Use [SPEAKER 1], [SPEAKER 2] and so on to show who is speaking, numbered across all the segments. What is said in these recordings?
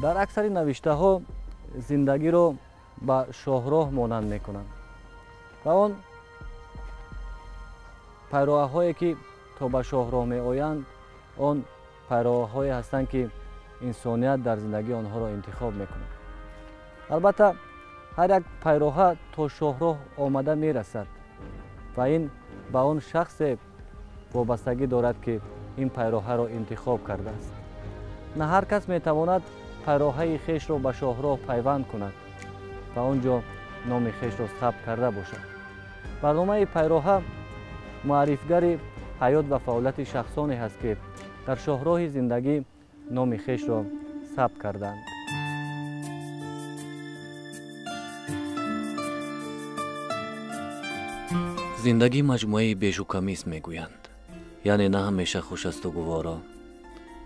[SPEAKER 1] Дар аксари навиштаҳо зиндагиро ба шоҳроҳ монанд мекунанд ва он пайроҳаҳое ки то ба шоҳроҳ меоянд, он пайроҳаҳое ҳастанд ки инсоният дар зиндагии онҳоро интихоб мекунад. Албатта ҳар як пайроҳа то шоҳроҳ омада мерасад ва ин ба он шахсе вобастагӣ дорад ки ин пайроҳаро интихоб кардааст. На ҳар кас метавонад пайроҳаи хешро ба шоҳроҳ пайванд кунад ва он ҷо номи хешро сабт карда бошад. Барномаи пайроҳа муаррифгари ҳаёт ва фаъолияти шахсоне ҳаст ки дар шоҳроҳи зиндагӣ номи хешро сабт карданд. Зиндагӣ маҷмӯаи бешукамист мегӯянд, яъне на ҳамеша хуш асту гуворо.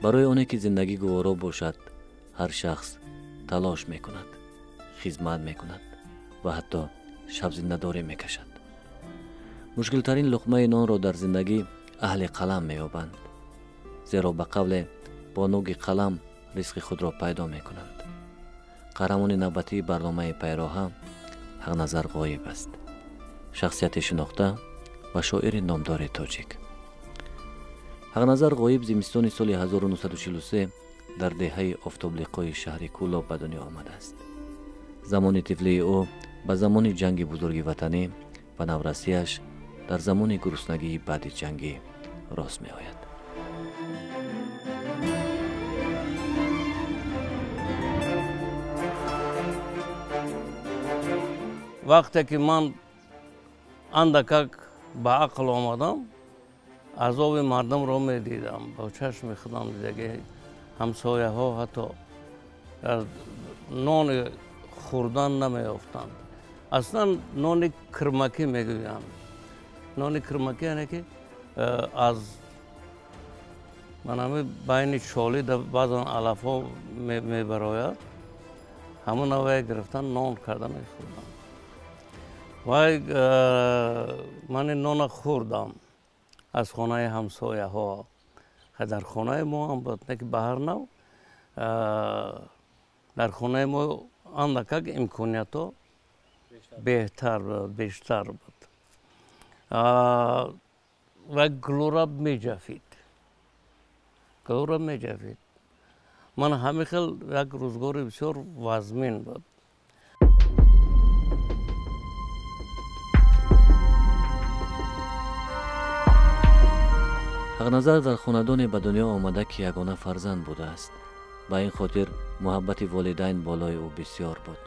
[SPEAKER 1] Барои оне ки зиндагӣ гуворо бошад, ҳар шахс талош мекунад, хизмат мекунад ва ҳатто шабзиндадорӣ мекашад. Мушкилтарин луқмаи нонро дар зиндагӣ аҳли қалам меёбанд, зеро ба қавле бо нӯги қалам ризқи худро пайдо мекунанд. Қаҳрамони навбатии барномаи пайроҳа Ҳақназар Ғоиб аст, шахсияти шинохта ва шоири номдори тоҷик. Ҳақназар Ғоиб зимистони соли 1943 дар деҳаи Офтоблиқои шаҳри Кӯлоб ба дунё омадааст. Замони тифлии ӯ ба замони ҷанги бузурги ватанӣ ва наврасияш дар замони гуруснагии баъди ҷангӣ рост меояд.
[SPEAKER 2] Вақте ки ман андакак ба ақл омадам, азоби мардумро медидам, бо чашми худам дидаги ҳамсояҳо ҳатто аз нони хӯрдан намеёфтанд. Аслан нони кирмакӣ мегӯянд. Нони кирмакӣ яъне ки аз манами байни чолӣ баъзан алафҳо мебарояд, ҳамон навъе гирифтан нон карда мехӯрдам. Вай ман ин нона хӯрдам аз хонаи ҳамсояҳо. Дар хонаи мо ҳам буд, не ки ба ҳар нав дар хонаи мо андакак имкониятҳо беҳтар буд, бештар буд. Ва гулӯра меҷафид, гулӯра меҷафид. Ман ҳамин хел як рӯзгори бисёр вазмин буд.
[SPEAKER 1] Ҳақназар дар хонадоне ба дунё омада ки ягона фарзанд будааст. Ба ин хотир муҳаббати волидайн болои ӯ бисёр буд.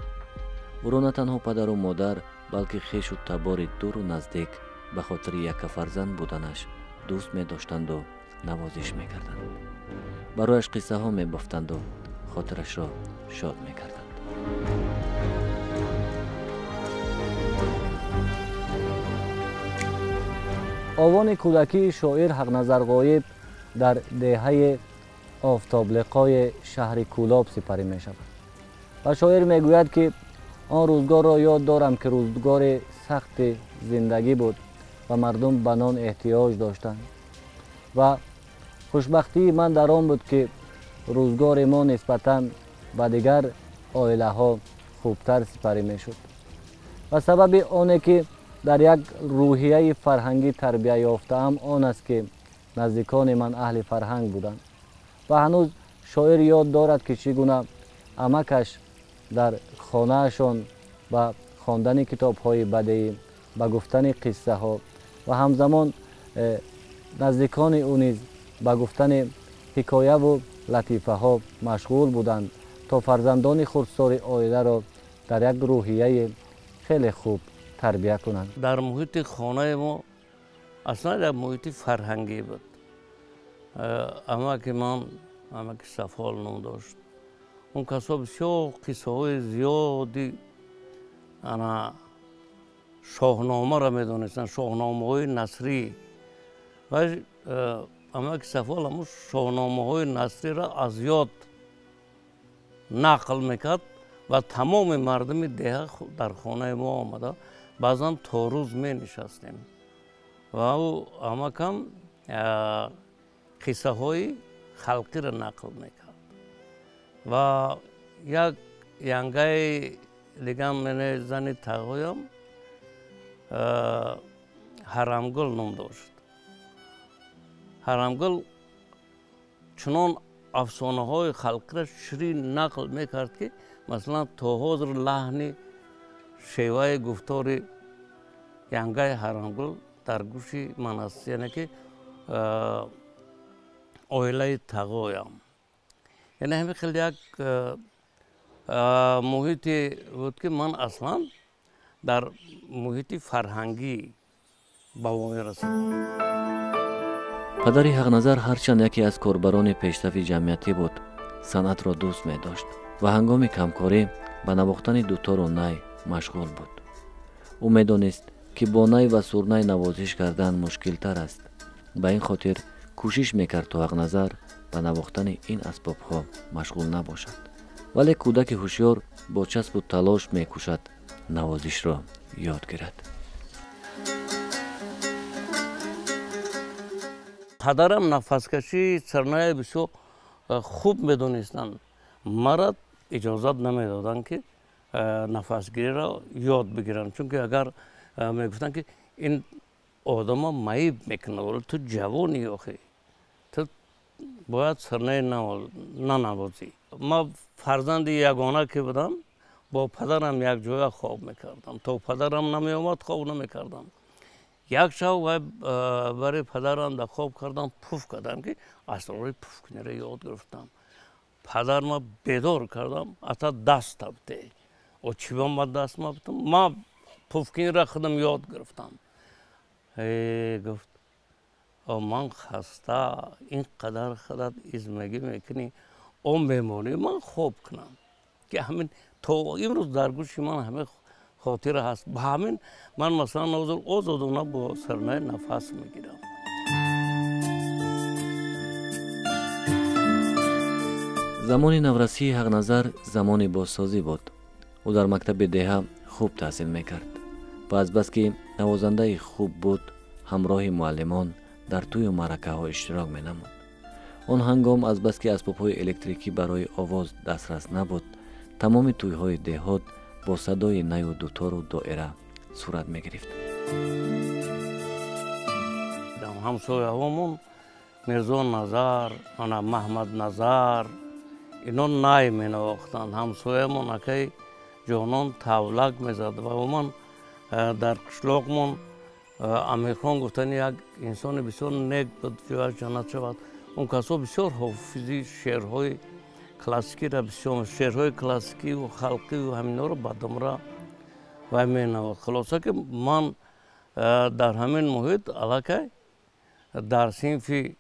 [SPEAKER 1] Ӯро на танҳо падару модар, балки хешу табори дуру наздик ба хотири яккафарзанд буданаш дӯст медоштанду навозиш мекарданд. Барояш қиссаҳо мебофтанду хотирашро шод мекарданд. Овони кӯдакии шоир Ҳақназар Ғоиб дар деҳаи Офтоблиқои шаҳри Кӯлоб сипарӣ мешавад ва шоир мегӯяд ки он рӯзгорро ёд дорам ки рӯзгори сахти зиндагӣ буд ва мардум ба нон эҳтиёҷ доштанд ва хушбахтии ман дар он буд ки рӯзгори мо нисбатан ба дигар оилаҳо хубтар сипарӣ мешуд ва сабаби оне ки дар як рӯҳияи фарҳангӣ тарбия ёфтаам он аст ки наздикони ман аҳли фарҳанг буданд. Ва ҳанӯз шоир ёд дорад ки чӣ гуна амакаш дар хонаашон ба хондани китобҳои бадеӣ, ба гуфтани қиссаҳо ва ҳамзамон наздикони ӯ низ ба гуфтани ҳикояву латифаҳо машғул буданд то фарзандони хурдсори оиларо дар як рӯҳияи хеле хуб тарбия кунанд.
[SPEAKER 2] Дар муҳити хонаи мо аслан як муҳити фарҳангӣ буд. Амаки ман, амаки Сафол ном дошт. Он касо бисёр қиссаҳои зиёди ана шоҳномаро медонистанд, шоҳномаҳои насрӣ. Ва амаки Сафол ҳамун шоҳномаҳои насриро аз ёд нақл мекард ва тамоми мардуми деҳа дар хонаи мо омада баъзан то рӯз менишастем. Ва ӯ амакам қиссаҳои халқиро нақл мекард ва Як янгаи дигам, мене зани тағоям, Ҳарамгул ном дошт. Ҳарамгул чунон афсонаҳои халқиро ширин нақл мекард, ки масалан то ҳозир лаҳни шеваи гуфтори янгаи Ҳарамгул дар гӯши ман аст, яъне ки оилаи тағоям. Яъне ҳамин хел як муҳите буд, ки ман аслан дар муҳити фарҳангӣ ба воя расидам.
[SPEAKER 1] Падари Ҳақназар ҳарчанд яке аз корбарони пешсафи ҷамъиятӣ буд, санъатро дӯст медошт ва ҳангоми камкорӣ ба навохтани дутору най машғул буд. Ӯ медонист, ки бо най ва сурнай навозиш кардан мушкилтар аст. Ба ин хотир кӯшиш мекард, то Ҳақназар ба навохтани ин асбобҳо машғул набошад. Вале кӯдаки ҳушёр бо часпу талош мекӯшад навозишро ёд гирад.
[SPEAKER 2] Падарам нафаскашии сарнае бисёр хуб медонистанд. Мара иҷозат намедоданд, ки нафасгириро ёд бигирам, чунки агар мегуфтанд, ки ин одама маиб мекунад, вале ту ҷавони, охи ту бояд сарнае нанавозӣ. Ман фарзанди ягона ки будам, бо падарам якҷоя хоб мекардам. То падарам намеомад, хоб намекардам. Як шаб вай барои падарам дар хоб кардам, пуф кардам, ки асрори пуфкуниро ёд гирифтам. Падарма бедор кардам: «Ата, даст табте о чиба ма даст мабтам, ма пуфкуниро худам ёд гирифтам». Гуфт: «О, ман хаста, ин қадар худат измагӣ мекунӣ, о мемонӣ ман хоб кунам», ки ҳамин то имрӯз дар гӯши ман ҳамин хотира ҳаст. Ба ҳамин ман масалан ҳозир озодона бо сарнай нафас мегирам.
[SPEAKER 1] Замони наврасии Ҳақназар замони бозсозӣ буд. Ӯ дар мактаби деҳа хуб таҳсил мекард ва азбаски навозандаи хуб буд, ҳамроҳи муаллимон дар тӯю маъракаҳо иштирок менамуд. Он ҳангом азбаски асбобҳои электрикӣ барои овоз дастрас набуд, тамоми тӯйҳои деҳот бо садои наю дутору доира сурат мегирифт.
[SPEAKER 2] Ҳамсояҳомон Мирзо Назар, ана Маҳмад Назар, ино най менавохтанд. Ҳамсоямон акаи Ҷонон тавлак мезад ва умуман дар қишлоқмон Амирхон гуфтани як инсони бисёр нек буд, ҷояш ҷаннат шавад. Он касо бисёр ҳофизи шеърҳои классикиро, бисёр шеърҳои классикиву халқиву ҳаминҳоро ба думра вай менавохт. Хулоса, ки ман дар ҳамин муҳит аллакай дар синфи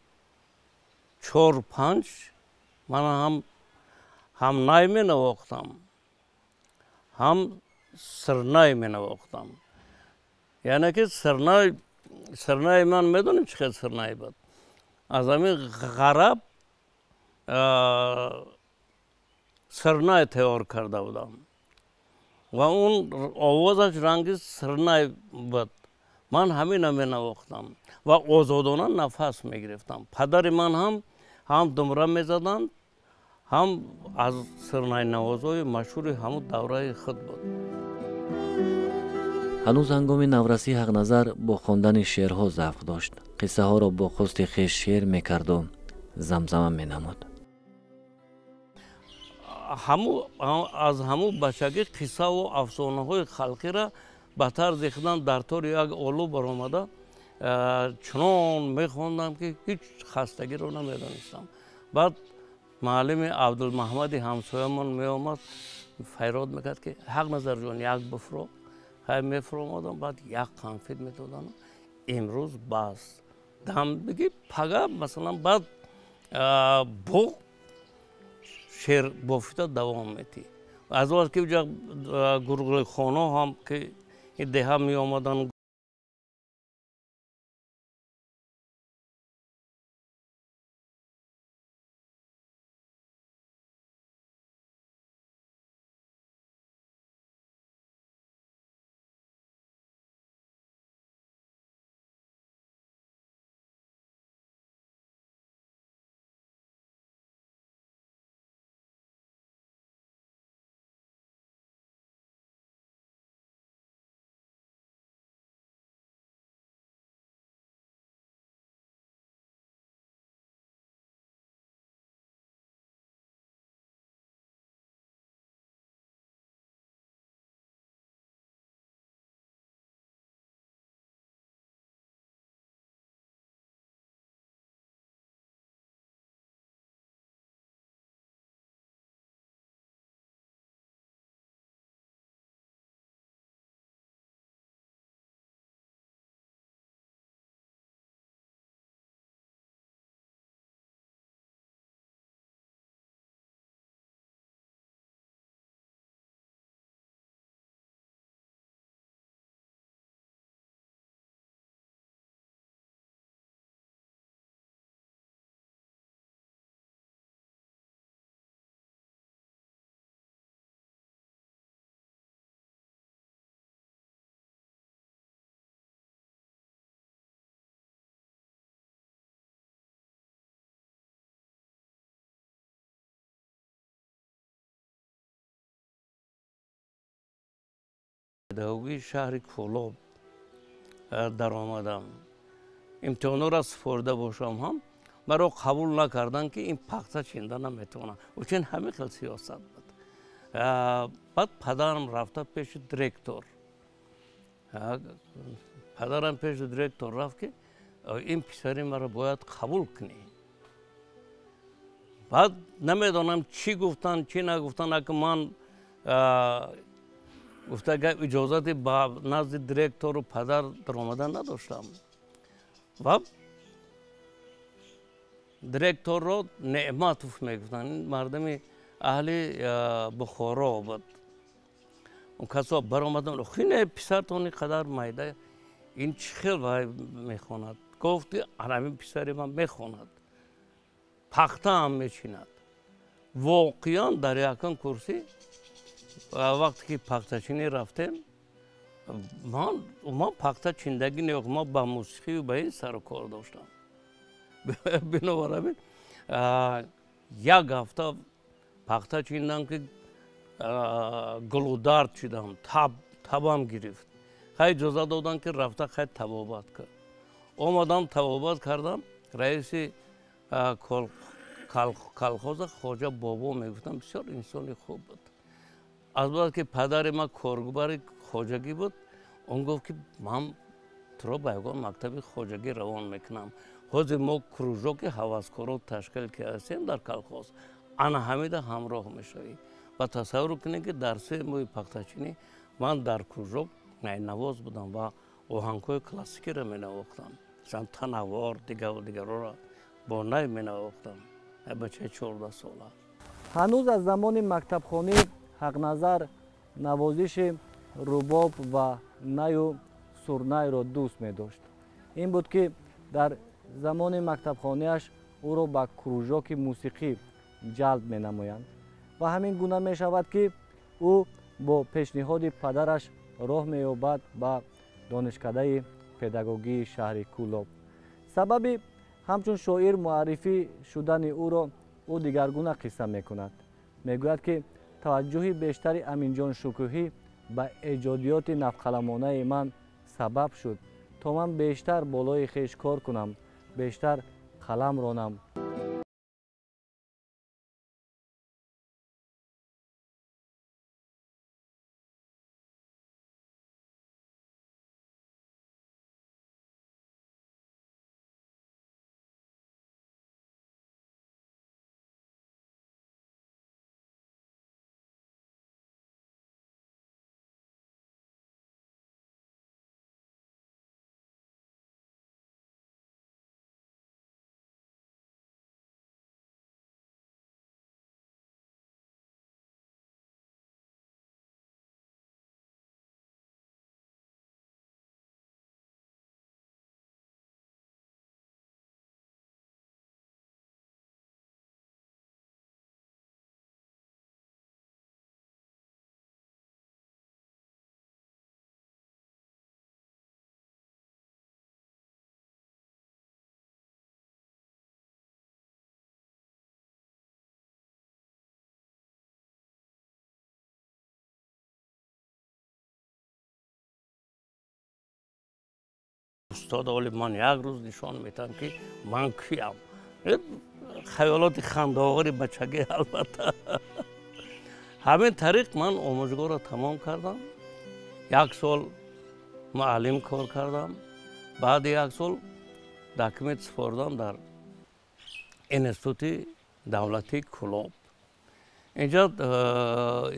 [SPEAKER 2] 4-5 ман ҳам най менавохтам, ҳам сирнай менавохтам. Яъне ки сирнаи ман медонем чӣ хел сирнай буд. Аз ҳамин ғараб сирнай тайёр карда будам ва он овозаш ранги сирнай буд. Ман ҳамина менавохтам ва озодона нафас мегирифтам. Падари ман ҳам думра мезаданд, ҳам аз сирнайнавозҳои машҳури ҳамун давраи худ буд.
[SPEAKER 1] Ҳанӯз ҳангоми наврасӣ Ҳақназар бо хондани шеърҳо завқ дошт. Қиссаҳоро бо хости хеш шеър мекарду замзама менамуд.
[SPEAKER 2] Аз ҳамун бачагӣ қиссаву афсонаҳои халқиро ба тарзи худам дар тори як олу баромада чунон мехондам, ки ҳеҷ хастагиро намедонистам. Баъд муаллими Абдулмаҳмади ҳамсоямон меомад, файрод мекард, ки «Ҳақназарҷон, як бифро». Ҳай, мефуромадам, баъд як конфет медодам: «Имрӯз бас, дам биги, пага масалан баъд боғ шеър бофита давом метӣ». Аз вақт ки ҷа гурғулихоно ҳам ки деҳа меомаданд. Педагогии шаҳри Кӯлоб даромадам. Имтиҳонҳоро супорида бошам ҳам маро қабул накарданд, ки ин пахта чинда наметавонад. Учин ҳамин хел сиёсат буд. Баъд падарам рафта пеши директор. Падарам пеши директор рафт, ки ин писари маро бояд қабул кунӣ. Баъд намедонам чӣ гуфтанд, чӣ нагуфтанд, аки ман гуфта гап иҷозати ба назди директору падар даромадан надоштам. Ва директорро Неъматов мегуфтанд, ин мардами аҳли Бухоро буд. Он касо баромаданд, хине писартон ин қадар майда, ин чӣ хел вай мехонад? Гуфт, ҳамин писари ман мехонад, пахта ҳам мечинад. Воқеан дар якум курсӣ вақте ки пахтачинӣ рафтем, ман пахта чиндагӣ не, ман ба мусиқию ба ин сару кор доштам. Бинобар ҳамин як ҳафта пахта чиндам, ки гулудард шудам, табам гирифт. Хай иҷоза доданд, ки рафта хай табобат кар. Омадам, табобат кардам. Раиси колхоза Хоҷа Бобо мегуфтам, бисёр инсони хуб буд. Аз баъд ки падари ман коргубари хоҷагӣ буд, он гуфт, ки ман туро ба ягон мактаби хоҷагӣ равон мекунам. Ҳозир мо кружоки ҳаваскоро ташкил кардастем дар колхоз, ана ҳамида ҳамроҳ мешавӣ. Ва тасаввур кунед, ки дар 3 моҳи пахтачинӣ ман дар кружок найнавоз будам ва оҳангҳои классикиро менавохтам, масалан танавор, дигару дигарро бо най менавохтам. Бачаи 14 сола.
[SPEAKER 1] Ҳанӯз аз замони мактабхонӣ Ҳақназар навозиши рубоб ва наю сурнайро дӯст медошт. Ин буд, ки дар замони мактабхониаш ӯро ба кружоки мусиқӣ ҷалб менамоянд ва ҳамин гуна мешавад, ки ӯ бо пешниҳоди падараш роҳ меёбад ба донишкадаи педагогии шаҳри Кӯлоб. Сабаби ҳамчун шоир муаррифӣ шудани ӯро ӯ дигаргуна қисса мекунад. Мегӯяд, ки таваҷҷӯҳи бештари Аминҷон Шукӯҳӣ ба эҷодиёти навқаламонаи ман сабаб шуд, то ман бештар болои хеш кор кунам, бештар қалам ронам.
[SPEAKER 2] Устод оли ман як рӯз нишон метам, ки ман киям. Хаёлоти хандаовари бачагӣ албатта. Ҳамин тариқ ман омӯзгорро тамом кардам. Як сол муаллим кор кардам. Баъди як сол документ супордам дар институти давлатии Кӯлоб. Инҷа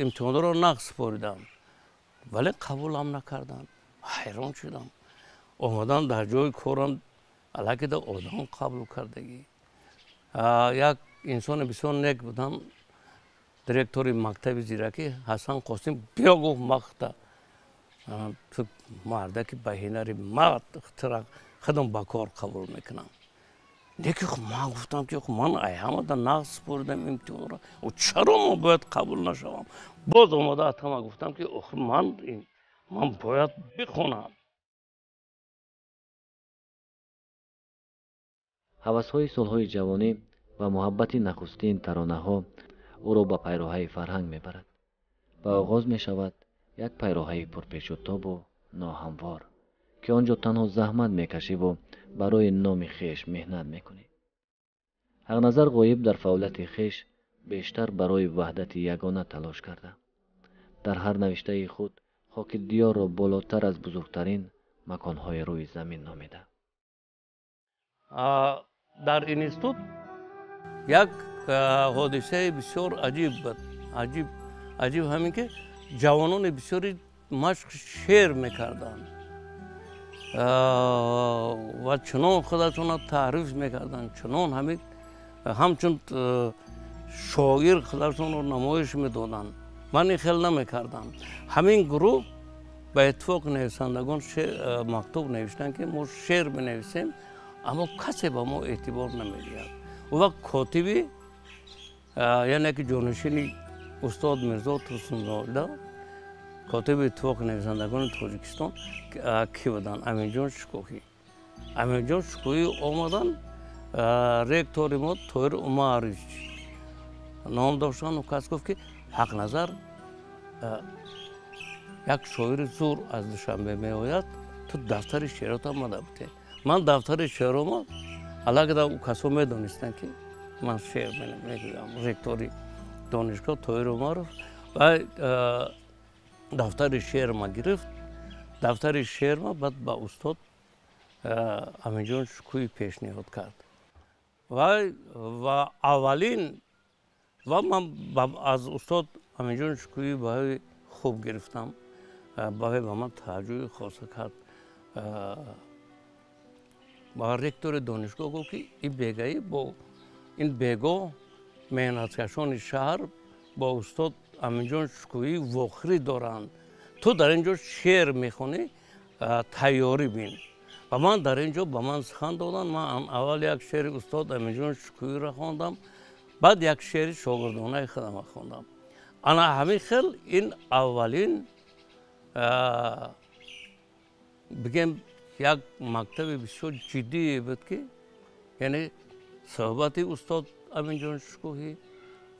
[SPEAKER 2] имтиҳонро нақд супоридам, вале қабулам накарданд. Ҳайрон шудам. Омадам дар ҷои корам аллакида одам қабул кардагӣ. Як инсони бисёр нек будам, директори мактаби зиракӣ Ҳасан Қосим, биё, гуфт, махта ту мардаки ба ҳинари мард худам ба кор қабул мекунам. Лекин ман гуфтам, ки ман ай ҳамада нақд супоридам имтиҳонро, чаро ман бояд қабул нашавам? Боз омада атама гуфтам, ки охир ман бояд бихонам.
[SPEAKER 1] Ҳавасҳои солҳои ҷавонӣ ва муҳаббати нахустин таронаҳо ӯро ба пайроҳаи фарҳанг мебарад ва оғоз мешавад Як пайроҳаи пурпечутобу ноҳамвор, ки он ҷо танҳо заҳмат мекашиву барои номи хеш меҳнат мекунӣ. Ҳақназар Ғоиб дар фаъолияти хеш бештар барои ваҳдати ягона талош карда, дар ҳар навиштаи худ хоки диёрро болотар аз бузургтарин маконҳои рӯи замин номида.
[SPEAKER 2] Дар институт як ҳодисаи бисёр аҷиб буд. Аҷиб ҳамин ки ҷавонони бисёри машқ шеър мекарданд ва чунон худашонро таъриф мекарданд, чунон ҳамин ҳамчун шоир худашонро намоиш медоданд. Ман ин хел намекардам. Ҳамин гурӯҳ ба иттифоқи нависандагон мактуб навиштанд, ки мо шеър менависем, аммо касе ба мо эътибор намедиҳад. Он вақт котиби, яъне ки ҷонишини устод Мирзо Турсунзода, котиби иттифоқи нависандагони Тоҷикистон кӣ буданд? Аминҷон Шукӯҳӣ. Аминҷон Шукӯҳӣ омаданд, ректори мо Тоҳир Умарович ном доштанд. У кас гуфт, ки Ҳақназар як шоири зур аз Душанбе меояд, ту дафтари шеъротам мада бите. Ман дафтари шеърома аллакай у касо медонистанд, ки ман шеър мегӯям. Ректори донишгоҳ Тоҳир Умаров ва дафтари шеърма гирифт. Дафтари шеърма баъд ба устод Аминҷон Шукӯҳӣ пешниҳод кард. Ва аввалин ва ман аз устод Аминҷон Шукӯҳӣ баҳои хуб гирифтам. Баҳои ба ман тааҷҷуби хоса кард. Ба ректори донишгоҳ гуфт, ки ин бегаӣ бо ин бегоҳ меҳнаткашони шаҳр бо устод Аминҷон Шукӯҳӣ вохӯрӣ доранд. Ту дар ин ҷо шеър мехонӣ, тайёрӣ бин. Ва ман дар ин ҷо ба ман сухан доданд. Ман аввал як шеъри устод Аминҷон Шукӯҳиро хондам, баъд як шеъри шогирдонаи худамро хондам. Ана ҳамин хел ин аввалин, бигем, як мактаби бисёр ҷиддие буд, ки яъне суҳбати устод Аминҷон Шукӯҳӣ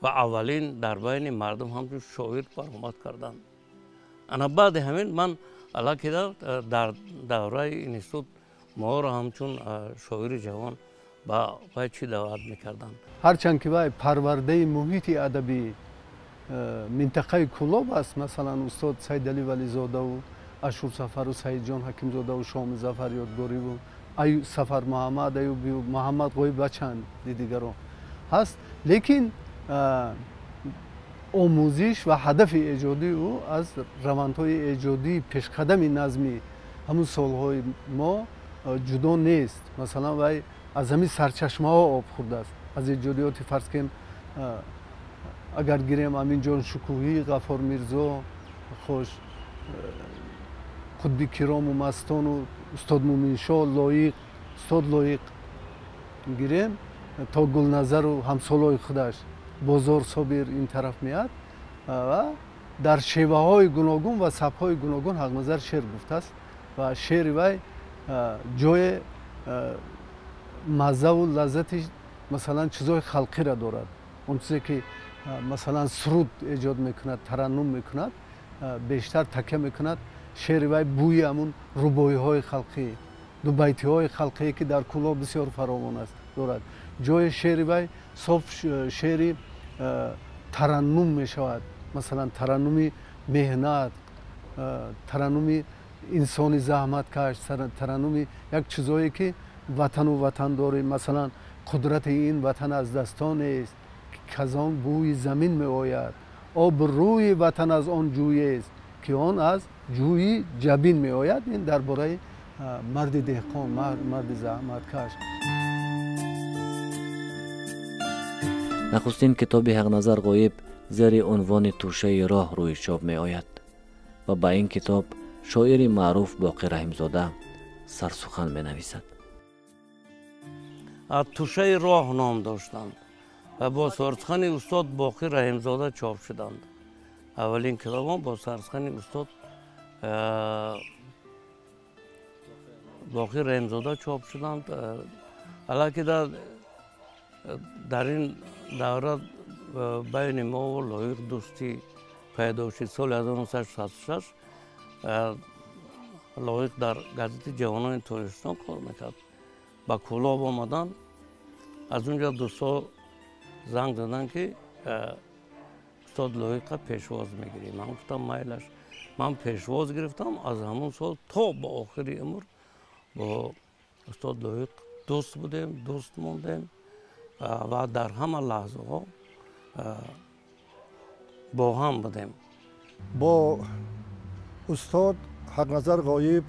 [SPEAKER 2] ва аввалин дар байни мардум ҳамчун шоир баромад карданд. Ана баъди ҳамин ман аллакай дар давраи институт моро ҳамчун шоири ҷавон ба вай чӣ даъват мекарданд.
[SPEAKER 3] Ҳарчанд ки вай парвардаи муҳити адабии минтақаи Кӯлоб аст, масалан устод Сайдалӣ Вализодаву Ашурсафару Саидҷон Ҳакимзодаву Шомизафар Ёдгориву Сафар Муҳаммад Аюбиву Муҳаммад Ғоиб ва чанди дигарон ҳаст, лекин омӯзиш ва ҳадафи эҷодии ӯ аз равандҳои эҷодии пешқадами назми ҳамун солҳои мо ҷудо нест. Масалан, вай аз ҳамин сарчашмаҳо об хӯрдааст. Аз эҷодиёти, фарз кунем, агар гирем Аминҷон Шукӯҳӣ, Ғаффор Мирзо, хош Қутби Кирому Мастону устод Муминшо, Лоиқ, устод Лоиқ гирем, то Гулназару ҳамсолои худаш, Бозор Собир ин тараф меяд ва дар шеваҳои гуногун ва сабҳои гуногун Ҳақназар шеър гуфтааст ва шеъри вай ҷое маззаву лаззати, масалан, чизҳои халқиро дорад. Он чизе ки, масалан, суруд эҷод мекунад, тараннум мекунад, бештар такя мекунад. Шеъри вай бӯи ҳамун рубоиҳои халқӣ, дубайтиҳои халқие, ки дар Кӯлоб бисёр фаровон аст, дорад. Ҷои шеъри вай соф шеъри тараннум мешавад, масалан, тараннуми меҳнат, тараннуми инсони заҳматкаш, тараннуми як чизое ки ватану ватандорӣ, масалан, қудрати ин ватан аз дастонест, казон бӯи замин меояд, обрӯи ватан аз он ҷӯест, ки он аз ҷӯи ҷабин меояд. Ин дар бораи марди деҳқон, марди заҳматкаш.
[SPEAKER 1] Нахустин китоби Ҳақназар Ғоиб зери унвони «Тӯшаи роҳ» рӯи чоп меояд ва ба ин китоб шоири маъруф Боқир Раҳимзода сарсухан менависад.
[SPEAKER 2] «Тӯшаи роҳ» ном доштанд ва бо сарсухани устод Боқир Раҳимзода чоп шуданд. Аввалин китобон бо сарсухани устод Боқир Раҳимзода чоп шуданд. Аллакай дар ин давра байни мову Лоиқ дӯстӣ пайдо шуд соли 1966 Лоиқ дар газети ҷавонони Тоҷикистон кор мекард. Ба Кӯлоб омадан, аз он ҷо дӯстҳо занг заданд, ки устод Лоиқа пешвоз мегирем. Ман гуфтам майлаш. Ман пешвоз гирифтам, аз ҳамон сол то ба охири умр бо устод Лоиқ дӯст будем, дӯст мондем ва дар ҳама лаҳзаҳо бо ҳам будем.
[SPEAKER 4] Бо устод Ҳақназар Ғоиб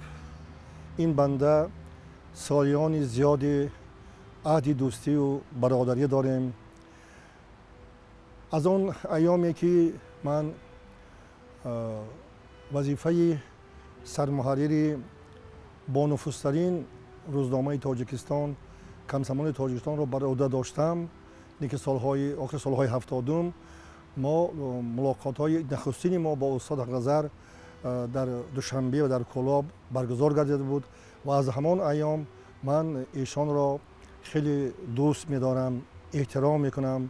[SPEAKER 4] ин банда солиёни зиёди аҳди дӯстию бародарӣ дорем. Аз он айёме ки ман вазифаи сармуҳаррири бонуфузтарин рӯзномаи Тоҷикистон, Комсомоли Тоҷикистонро бар уҳда доштам, ки охири солҳои 70-ум мо мулоқотҳои нахустини мо бо устод Ҳақназар дар Душанбе ва дар Кӯлоб баргузор гардида буд ва аз ҳамон айём ман эшонро хеле дӯст медорам, эҳтиром мекунам.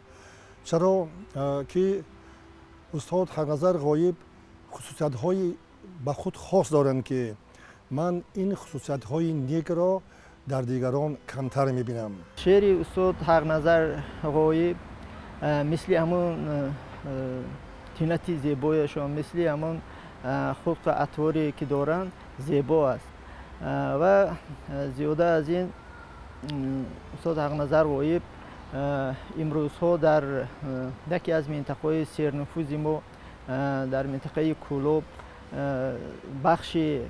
[SPEAKER 4] Чаро ки устод Ҳақназар Ғоиб хусусиятҳои ба худ хос доранд, ки ман ин хусусиятҳои некро дар дигарон камтар мебинам.
[SPEAKER 5] Шеъри устод Ҳақназар Ғоиб мисли ҳамон тинати зебояшон, мисли ҳамон хулқу атворе ки доранд, зебо аст. Ва зиёда аз ин устод Ҳақназар Ғоиб имрӯзҳо дар яке аз минтақаҳои сернуфузи мо, дар минтақаи Кӯлоб, бахши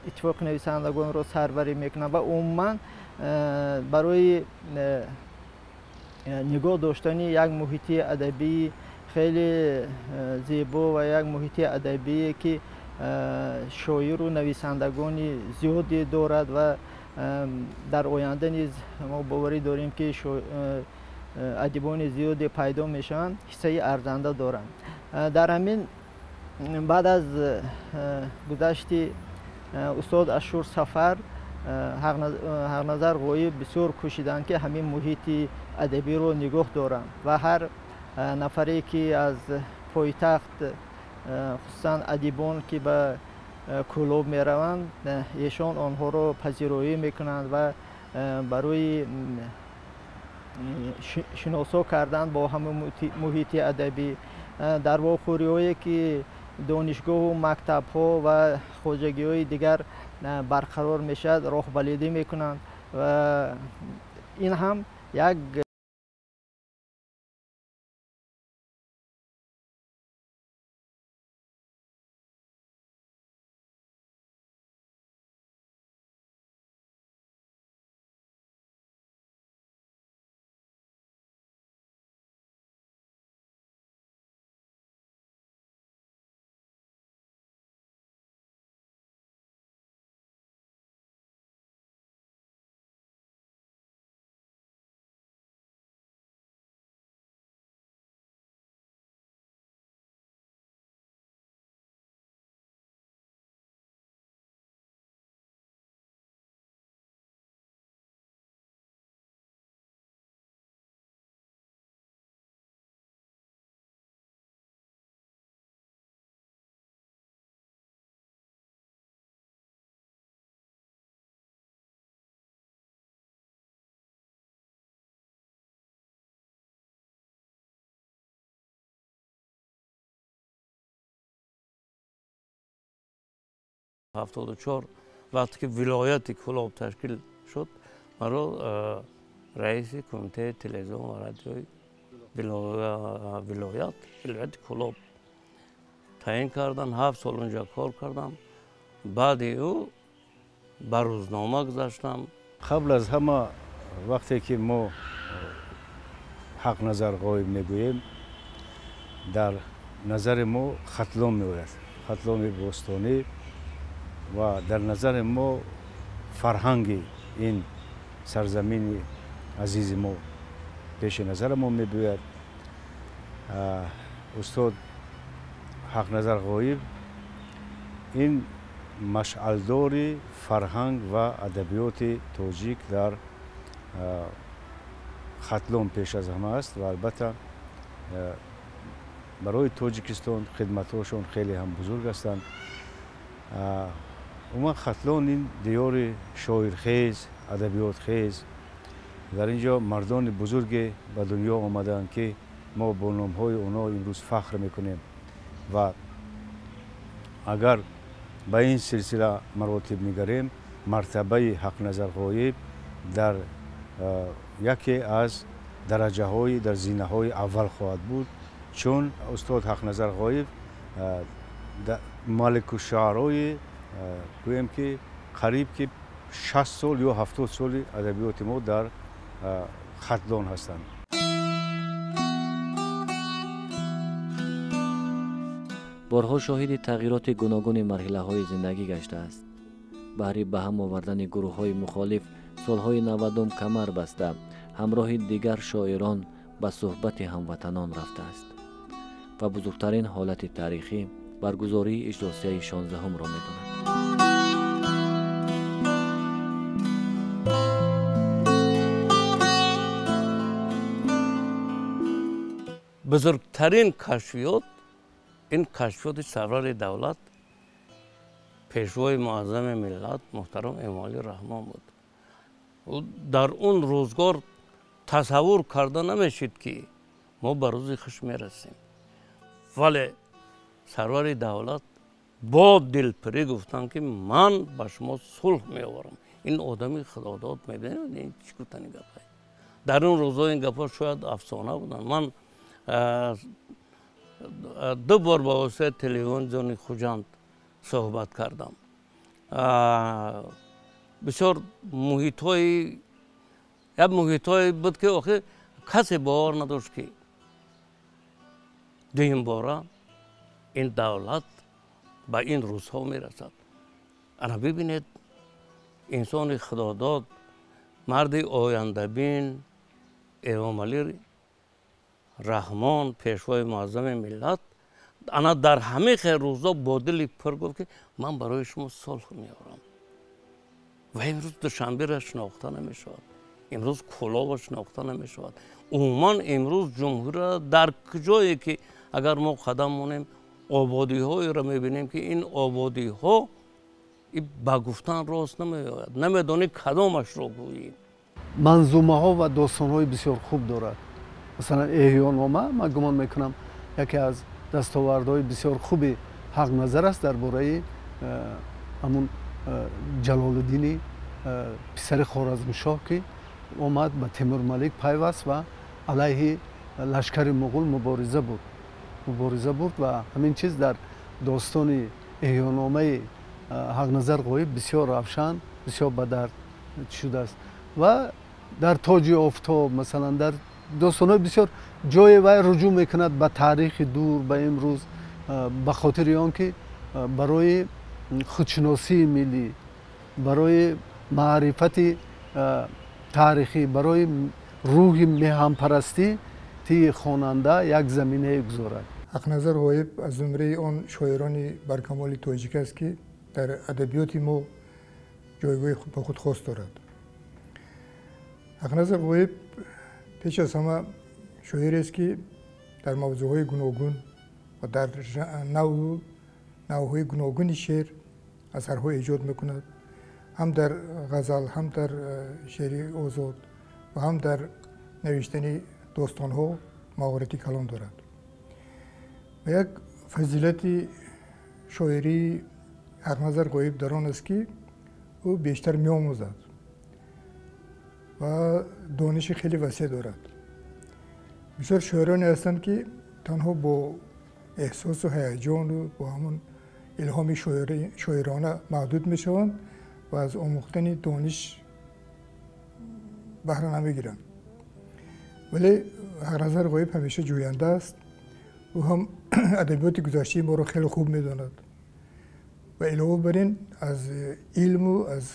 [SPEAKER 5] иттифоқи нависандагонро сарварӣ мекунанд ва умуман барои нигоҳ доштани як муҳити адабии хеле зебо ва як муҳити адабие ки шоиру нависандагони зиёде дорад ва дар оянда низ мо боварӣ дорем, ки адибони зиёде пайдо мешаванд, ҳиссаи арзанда доранд. Дар ҳамин баъд аз гузашти устод Ашур Сафар, Ҳақназар Ғоиб бисёр кӯшиданд, ки ҳамин муҳити адабиро нигоҳ доранд ва ҳар нафаре ки аз пойтахт, хусусан адибон ки ба Кӯлоб мераванд, эшон онҳоро пазироӣ мекунанд ва барои шиносо кардан бо ҳамин муҳити адабӣ дар вохӯриҳое ки донишгоҳу мактабҳо ва хоҷагиҳои дигар барқарор мешавад, роҳбаледӣ мекунанд ва ин ҳам як
[SPEAKER 2] 74 вақте ки вилояти Кӯлоб ташкил шуд, маро раиси кумитаи телевизион ва радиои вилояти Кӯлоб таъин карданд. 7 сол унҷа кор кардам. Баъди ӯ ба рӯзнома гузаштам.
[SPEAKER 6] Қабл аз ҳама вақте ки мо Ҳақназар Ғоиб мегӯем, дар назари мо Хатлон меояд, Хатлони бостонӣ, ва дар назари мо фарҳанги ин сарзамини азизи мо пеши назари мо мебиёяд. Устод Ҳақназар Ғоиб ин машъалдори фарҳанг ва адабиёти тоҷик дар Хатлон пеш аз ҳама аст ва албатта Барои Тоҷикистон хидматҳошон хеле ҳам бузург ҳастанд. Умуман Хатлон ин диёри шоирхез, адабиётхез. Дар ин ҷо мардони бузурге ба дунё омадаанд, ки мо бо номҳои онҳо имрӯз фахр мекунем ва агар ба ин силсила маротиб нигарем, мартабаи Ҳақназар Ғоиб дар яке аз дараҷаҳои дар зинаҳои аввал хоҳад буд, чун устод Ҳақназар Ғоиб маликушшуарои гӯем ки қариб ки 60 сол ё 70 соли адабиёти мо дар Хатлон ҳастанд.
[SPEAKER 1] Борҳо шоҳиди тағйироти гуногуни марҳилаҳои зиндагӣ гаштааст. Баҳри ба ҳам овардани гурӯҳҳои мухолиф солҳои 90 камар баста, ҳамроҳи дигар шоирон ба суҳбати ҳамватанон рафтааст ва бузургтарин ҳолати таърихӣ баргузории иҷлосияи 16-ро медонад.
[SPEAKER 2] Бузургтарин кашфиёт ин кашфиёти сарвари давлат, пешвои муаззами миллат муҳтарам Эмомалӣ Раҳмон буд. Дар он рӯзгор тасаввур карда намешид, ки мо ба рӯзи хуш мерасем. Вале сарвари давлат бо дилпирӣ гуфтанд, ки ман ба шумо сулҳ меоварам. Ин одами худодод мебинед, чӣ гуфтани гапҳо. Дар он рӯзҳо ин гапҳо шояд афсона буданд. Ман ду бор ба воситаи телевизиони Хуҷанд суҳбат кардам. Бисёр муҳитҳои як муҳитҳое буд, ки охир касе бовар надошт, ки дуюмбора ин давлат ба ин рӯзҳо мерасад. Ана бибинед, инсони худодод, марди ояндабин Эмомалӣ Раҳмон, пешвои муаззами миллат, ана дар ҳамаи хел рӯзҳо бо дили пур гуфт, ки ман барои шумо сулҳ меорам. Ва имрӯз Душанберо шинохта намешавад, имрӯз Кӯлобро шинохта намешавад. Умуман имрӯз ҷумҳурро дар куҷое ки агар мо қадам монем, ободиҳоеро мебинем, ки ин ободиҳо ба гуфтан рост намеояд. Намедонӣ кадомашро гӯӣ.
[SPEAKER 3] Манзумаҳо ва достонҳои бисёр хуб дорад. Масалан, Эҳёнома, ман гумон мекунам, яке аз дастовардҳои бисёр хуби Ҳақназар аст дар бораи ҳамун Ҷалолуддини писари Хоразмшоҳ, ки омад ба Темурмалик пайваст ва алайҳи лашкари муғул мубориза бурд ва ҳамин чиз дар достони Эҳёномаи Ҳақназар Ғоиб бисёр равшан, бисёр ба дард шудааст. Ва дар Тоҷи офтоб, масалан, дар достонҳои бисёр ҷое вай руҷӯъ мекунад ба таърихи дур, ба имрӯз, ба хотири он ки барои худшиносии миллӣ, барои маърифати таърихӣ, барои рӯҳи меҳанпарастӣ тии хонанда як заминае гузорад.
[SPEAKER 7] Ҳақназар Ғоиб аз зумраи он шоирони баркамоли тоҷик аст, ки дар адабиёти мо ҷойгоҳи ба худ хос дорад. Ҳақназар Ғоиб пеш аз ҳама шоирест, ки дар мавзӯъҳои гуногун ва дар навъҳои гуногуни шеър асарҳо эҷод мекунад, ҳам дар ғазал, ҳам дар шеъри озод ва ҳам дар навиштани достонҳо маҳорати калон дорад. Ва як фазилати шоирии Ҳақназар Ғоиб дар он аст, ки ӯ бештар меомӯзад ва дониши хеле васеъ дорад. Бисёр шоироне ҳастанд, ки танҳо бо эҳсосу ҳаяҷону бо ҳамон илҳоми шоирона маҳдуд мешаванд ва аз омӯхтани дониш баҳра намегиранд. Вале Ҳақназар Ғоиб ҳамеша ҷӯянда аст. Ӯ ҳам адабиёти гузаштаи моро хеле хуб медонад ва илова бар ин аз илму аз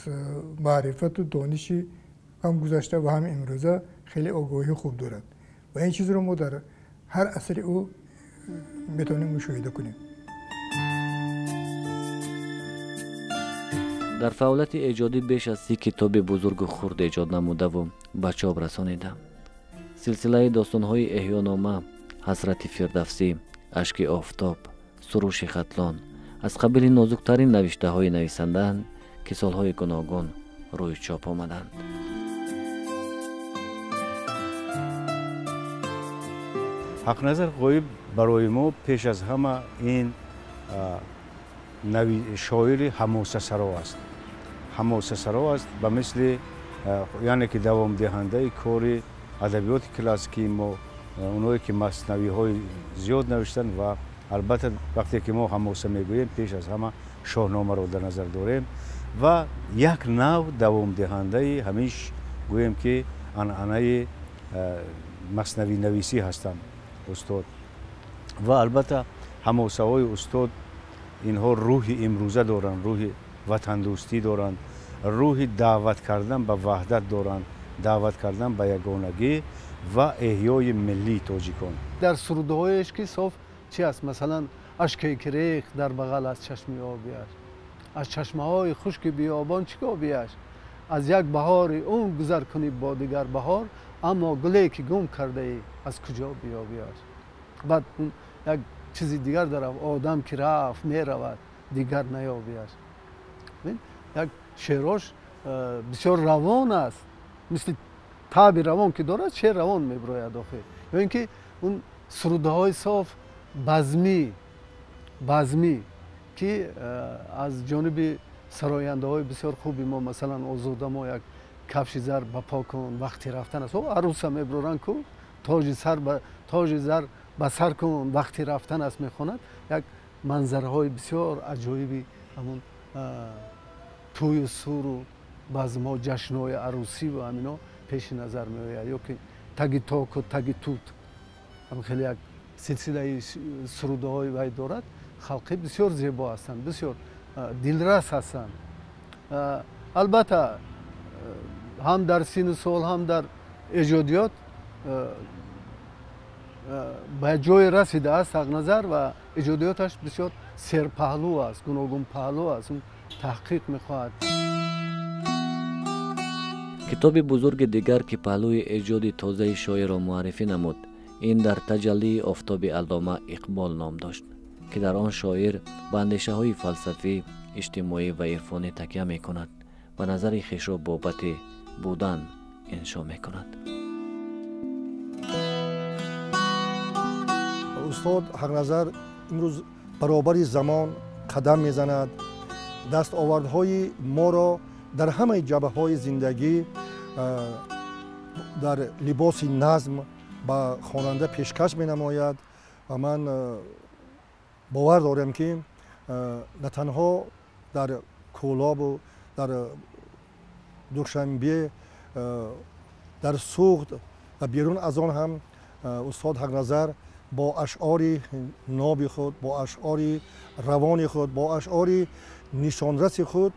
[SPEAKER 7] маърифату дониши ҳам гузашта ва ҳам имрӯза хеле огоҳии хуб дорад ва ин чизро мо дар ҳар асари ӯ метавонем мушоҳида кунем.
[SPEAKER 1] Дар фаъолияти эҷодӣ беш аз 30 китоби бузургу хурд эҷод намудаву ба чоп расонида. Силсилаи достонҳои Эҳёнома, Ҳасрати Фирдавсӣ, Ашки офтоб, Суруши Хатлон аз қабили нозуктарин навиштаҳои нависандаанд, ки солҳои гуногун рӯи чоп омаданд.
[SPEAKER 6] Ҳақназар Ғоиб барои мо пеш аз ҳама ин шоири ҳамосасаро аст. Ҳамосасаро аст ба мисли, яъне ки давомдиҳандаи кори адабиёти классикии мо, оное ки маснавиҳои зиёд навиштанд ва албатта вақте ки мо ҳамоса мегӯем, пеш аз ҳама Шоҳномаро дар назар дорем ва як нав давомдиҳандаи ҳамиш гӯем ки анъанаи маснавинависӣ ҳастанд устод. Ва албатта ҳамосаҳои устод инҳо рӯҳи имрӯза доранд, рӯҳи ватандӯстӣ доранд, рӯҳи даъват кардан ба ваҳдат доранд, даъват кардан ба ягонагӣ ва эҳёи миллии тоҷикон.
[SPEAKER 3] Дар сурудҳояш ки соф чи аст, масалан ашке ки рехт дар бағал аз чашми обияш, аз чашмаҳои хушки биёбон чӣ обияш, аз як баҳори он гузар кунӣ бо дигар баҳор, аммо гуле ки гум кардаӣ аз куҷо биёбияш. Баъд як чизи дигар дорад, одам ки рафт меравад дигар наёбияш. Як шеърош бисёр равон аст, мисли таби равон ки дорад, шеър равон мебирояд охир. Ё ин ки он сурудҳои соф базмӣ, базмӣ ки аз ҷониби сарояндаҳои бисёр хуби мо, масалан Озода мо як кафши зар ба по кун вақти рафтан аст, арӯса мебироранд ку тоҷи зар ба сар кун вақти рафтан аст мехонад. Як манзараҳои бисёр аҷоиби ҳамон тӯю суру базмҳо, ҷашнҳои арӯсӣ ва ҳамино пеши назар меояд. Ё ки таги току таги тут, ҳам хеле як силсилаи сурудҳои вай дорад. Халқи бисёр зебо ҳастанд, бисёр дилрас ҳастанд. Албатта ҳам дар сину сол, ҳам дар эҷодиёт ба ҷое расидааст Ҳақназар ва эҷодиёташ бисёр серпаҳлӯ аст, гуногунпаҳлӯ аст, таҳқиқ мехоҳад.
[SPEAKER 1] Китоби бузурги дигар, ки паҳлӯи эҷоди тозаи шоирро муаррифӣ намуд, ин дар таҷаллии офтоби Аллома Иқбол ном дошт, ки дар он шоир ба андешаҳои фалсафӣ, иҷтимоӣ ва ирфонӣ такя мекунад ва назари хешро бобати будан иншо мекунад.
[SPEAKER 4] Устод Ҳақназар имрӯз баробари замон қадам мезанад, дастовардҳои моро дар ҳамаи ҷабҳаҳои зиндагӣ дар либоси назм ба хонанда пешкаш менамояд ва ман бовар дорам, ки на танҳо дар Кӯлобу дар Душанбе, дар Суғд ва берун аз он ҳам устод Ҳақназар бо ашъори ноби худ, бо ашъори равони худ, бо ашъори нишонраси худ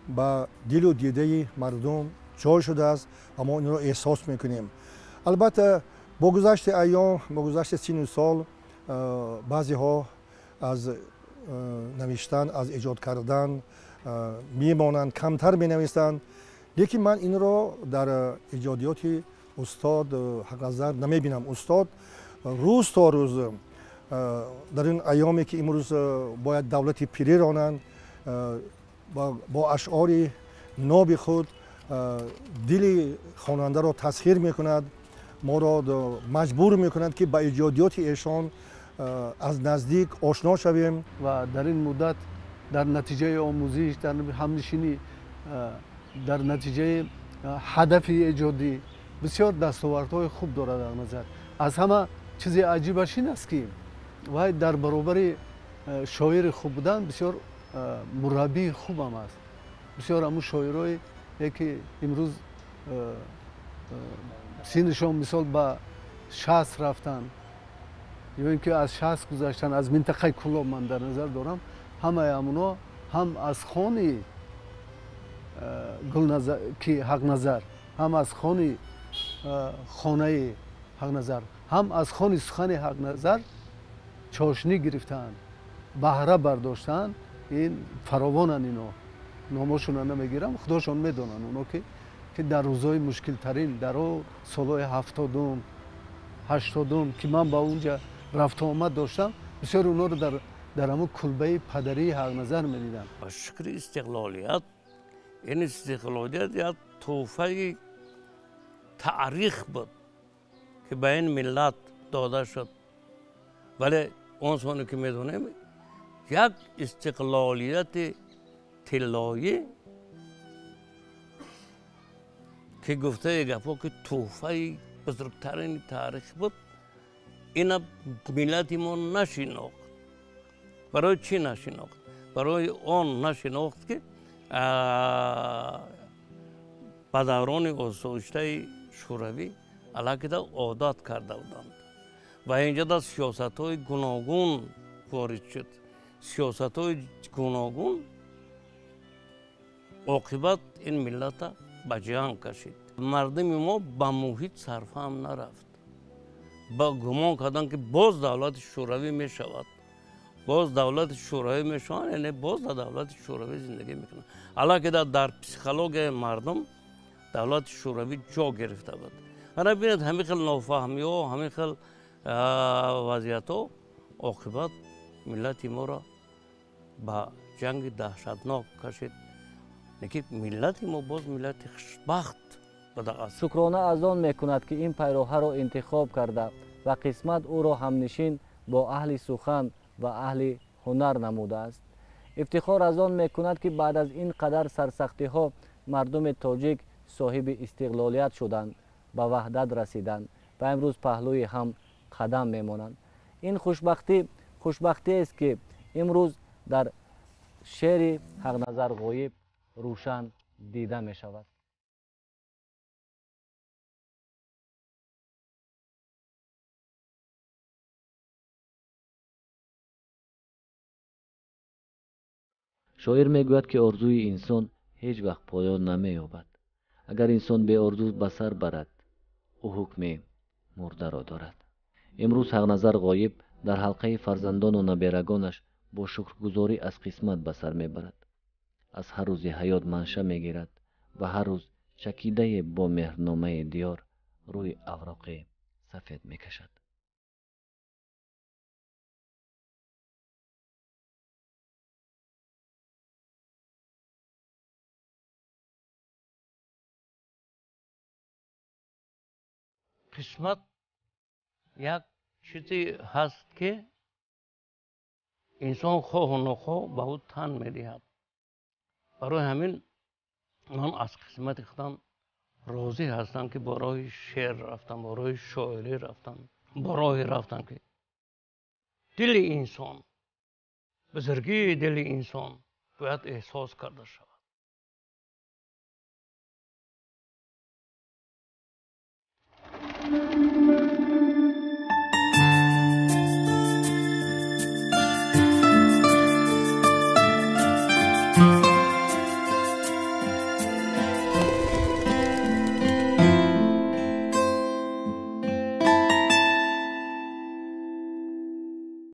[SPEAKER 4] ба дилу дидаи мардум ҷой шудааст ва мо инро эҳсос мекунем. Албатта бо гузашти айём, бо гузашти сину сол баъзеҳо аз навиштан, аз эҷод кардан мемонанд, камтар менависанд, лекин ман инро дар эҷодиёти устод Ҳақназар намебинам. Устод рӯз то рӯз дар ин айёме ки имрӯз бояд давлати пирӣ ронанд, бо ашъори ноби худ дили хонандаро тасхир мекунад, моро маҷбур мекунад, ки ба эҷодиёти эшон аз наздик ошно шавем.
[SPEAKER 3] Ва дар ин муддат дар натиҷаи омӯзиш, дар ҳамнишинӣ, дар натиҷаи ҳадафи эҷодӣ бисёр дастовардҳои хуб дорад Ҳақназар. Аз ҳама чизи аҷибаш ин аст, ки вай дар баробари шоири хуб будан бисёр мураббии хубам аст. Бисёр ҳамун шоирое ки имрӯз синнишон мисол ба 60 рафтанд ё ин ки аз 60 гузаштанд, аз минтақаи Кӯлоб ман дар назар дорам, ҳамаи ҳамуно ҳам аз хони Гулназар ки Ҳақназар, ҳам аз хони хонаи Ҳақназар, ҳам аз хони сухани Ҳақназар чошнӣ гирифтаанд, баҳра бардоштаанд. Ин фаровонанд, ино номошонро намегирам, худошон медонанд оно ки дар рӯзҳои мушкилтарин, дар солҳои 70-ум, 80-ум ки ман ба онҷа рафту омад доштам, Бисёр онҳоро дар ҳамун кулбаи падарии Ҳақназар медидам.
[SPEAKER 2] Ба шукри истиқлолият, ин истиқлолият як тӯҳфаи таърих буд, ки ба ин миллат дода шуд. Вале он соне ки медонем, як истиқлолияти тиллоӣ ки гуфтаи гапҳо ки тӯҳфаи бузургтарини таърих буд, ина миллати мо нашинохт. Барои чӣ нашинохт? Барои он нашинохт, ки ба даврони осоиштаи Шӯравӣ аллакида одат карда буданд ва инҷода сиёсатҳои гуногун ворид шуд. Сиёсатҳои гуногун оқибат ин миллата ба ҷанг кашид. Мардуми мо ба муҳит сарфаҳм нарафт. Ба гумон карданд, ки боз давлати Шӯравӣ мешавад, боз давлати Шӯравӣ мешаванд, яъне боз дар давлати Шӯравӣ зиндагӣ мекунанд. Аллакида дар психологияи мардум давлати Шӯравӣ ҷо гирифта буд. Ана бинед, ҳамин хел нофаҳмиҳо, ҳамин хел вазъиятҳо оқибат миллати моро ба ҷанги даҳшатнок кашид. Лекин миллати мо боз миллати хушбахт буда аст.
[SPEAKER 1] Шукрона аз он мекунад, ки ин пайроҳаро интихоб карда ва қисмат ӯро ҳамнишин бо аҳли сухан ва аҳли ҳунар намудааст. Ифтихор аз он мекунад, ки баъд аз ин қадар сарсахтиҳо мардуми тоҷик соҳиби истиқлолият шуданд, ба ваҳдат расиданд ва имрӯз паҳлӯи ҳам қадам мемонанд. Ин хушбахтӣ хушбахтиест, ки имрӯз дар шеъри Ҳақназар Ғоиб рӯшан дида мешавад. Шоир мегӯяд, ки орзуи инсон ҳеҷ вақт поён намеёбад. Агар инсон беорзу ба сар барад, ӯ ҳукми мурдаро дорад. Имрӯз Ҳақназар Ғоиб дар ҳалқаи фарзандону наберагонаш бо шукргузорӣ аз қисмат ба сар мебарад. Аз ҳар рӯзи ҳаёт манша мегирад ва ҳар рӯз чакидае бо меҳрномаи диёр рӯи авроқи сафед мекашад.
[SPEAKER 2] Қисмат як чизе ҳаст, ки инсон хоҳу нохоҳ ба ӯ тан медиҳад. Барои ҳамин ман аз қисмати худам розӣ ҳастам, ки бо роҳи шеър рафтам, бо роҳи шоирӣ рафтам, бо роҳе рафтам, ки дили инсон, бузургии дили инсон бояд эҳсос карда шавад.